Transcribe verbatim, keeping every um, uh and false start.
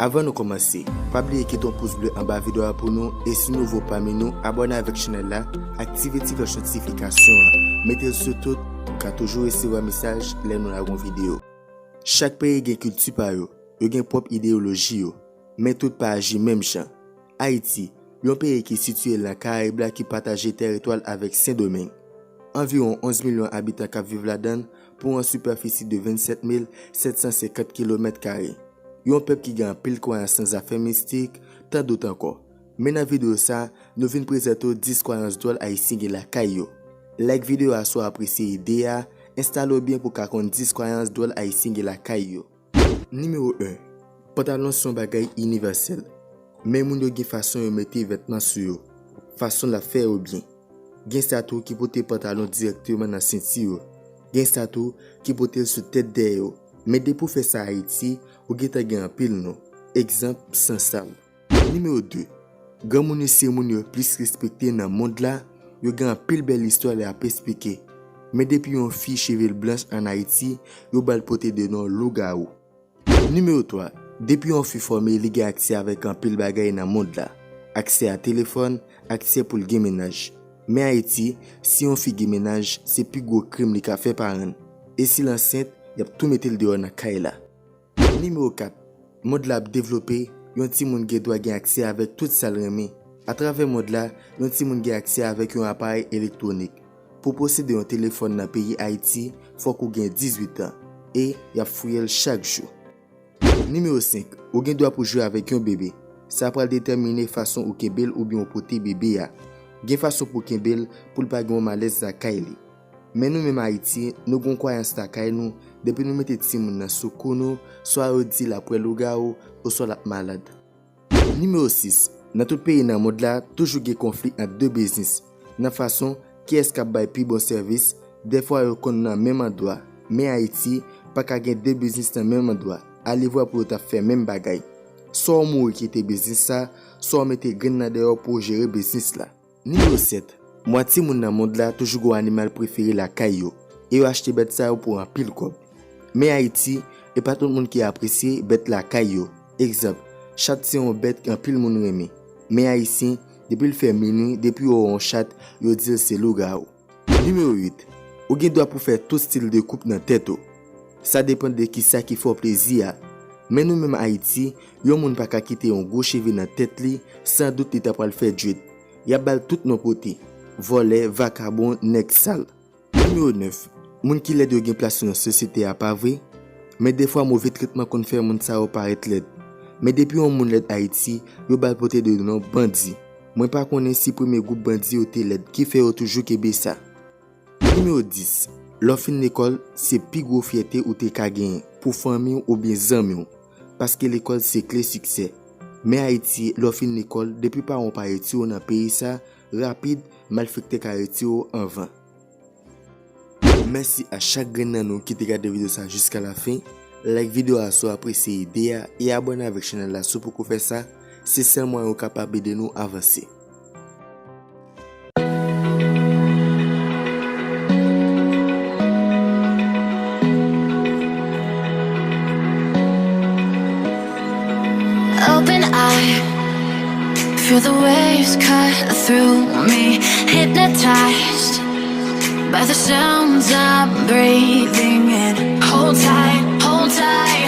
Avan nou kòmanse, pa bliye kite yon pous ble anba videyo a pou nou, e si nouvo pami nou, abòne avèk chanèl la, aktive ti klòch notifikasyon an, mete l sou tout pou w ka toujou resevwa mesaj lè nou lage yon videyo. Chak peyi gen kilti pa yo, yo gen pwòp ideyoloji yo, men tout pa aji menm jan. Ayiti, yon peyi ki sitiye nan Karayib la ki pataje tèritwa l avèk Sendomeng. Anviwon onz milyon abitan k ap viv ladan l pou yon sipèfisi de vennsèt mil sèt san senkant kilomèt kare. Yon pèp ki gen anpil kwayans nan zafè mistik, tandout ankò. Men nan videyo sa, nou vin prezante w dis kwayans dwòl Ayisyen gen lakay yo. Like videyo a si w apresye ide a, enstale w byen pou w ka konn dis kwayans dwòl Ayisyen gen lakay yo. Nimewo en, pantalon se yon bagay inivèsèl. Men moun yo gen fason yo mete vètman sou yo, fason l ap fè yo byen. Gen sa tou ki pote pantalon dirèkteman nan senti yo. Gen sa tou ki pote l sou tèt dèyè yo. Men depi w fè sa Ayiti, ou gentan gen anpil non. Egzanp, Sansal. Nimewo de, granmoun yo se moun yo plis respekte nan mond la, yo gen anpil bèl istwa y ap esplike. Men depi yon fi cheve l blanch ann Ayiti, yo ba l pote de non lougawou. Nimewo twa, depi yon fi fòme, li gen aksè avèk anpil bagay nan mond la. Aksè a telefòn, aksè pou l gen mennaj. Men Ayiti, si yon fi gen mennaj, se pi gwo krim li ka fè paran l. E si l ansent, y ap tou mete l deyò nan kay la. Nimewo kat, mond la ap devlope, yon timoun gen dwa gen aksè avèk tout sa l renmen. Atravè mond la, yon timoun gen aksè avèk yon aparèy elektwonik. Pou w posede yon telefòn nan peyi Ayiti, fòk ou gen dizuit an, e y ap fouye l chak jou. Nimewo senk, ou gen dwa pou jwe avèk yon bebe. Sa pral detèmine fason ou kenbe l oubyen ou pote bebe a. Gen fason pou w kenbe l pou l pa gen yon malèz lakay li. Men nou menm Ayiti, nou gen yon kwayans lakay nou, depi nou mete timoun nan sou kou nou, swa yo di l ap wè lougawou, oswa l ap malad. Nimewo sis, nan tout peyi nan mond la, toujou gen konfli ant de biznis. Nan fason, kiyès k ap bay pi bon sèvis, dèfwa yo konn nan menm andwa. Men Ayiti, pa ka gen de biznis nan menm andwa. Alevwa pou yo t ap fè menm bagay. Swa w mouri kite biznis sa, swa w mete grenn nan dèyè w pou w jere biznis la. Nimewo sèt, mwatye moun nan mond la toujou gen yon animal prefere lakay yo, e yo achte bèt sa yo pou anpil kòb. Men Ayiti, e pa tout moun ki apresye bèt lakay yo. Egzanp, chat se yon bèt anpil moun renmen. Men Ayisyen, depi l fè minwi, depi yo wè yon chat, yo di l se lougawou. Nimewo uit, ou gen dwa pou fè tout stil de koup nan tèt ou. Sa depann de kisa ki fè w plezi a. Men nou menm Ayiti, yon moun pa ka kite yon gwo cheve nan tèt li, san dout li ta pral fè djwèt. Y ap ba l tout non pote. Vòlè, vakabon, nèg sal. Nimewo nèf, moun ki lèd yo gen plas yo nan sosyete a, pa vre? Men defwa move tretman konn fè moun sa yo parèt lèd. Men depi yon moun lèd Ayiti, yo ba l pote de non bandi. Mwen pa konnen si premye gwoup bandi yo te lèd ki fè yo toujou kenbe sa. Nimewo dis, lè w fin lekòl, se pi gwo fyète ou te ka genyen pou fanmi w oubyen zanmi w. Paske lekòl se kle siksè. Men Ayiti, lè w fin lekòl, depi paran w pa retire w nan peyi sa, rapid, malfektè ka retire w anvan. Mèsi a chak grenn nan nou ki te gade videyo sa jiska lafen. Like videyo a si w apresye ide a e abòne avèk chanèl la si w poko fè sa. Se sèl mwayen ou kapab ede nou avanse. Open eye, feel the waves cut through me. Hypnotized by the sounds I'm breathing in. Hold tight, hold tight.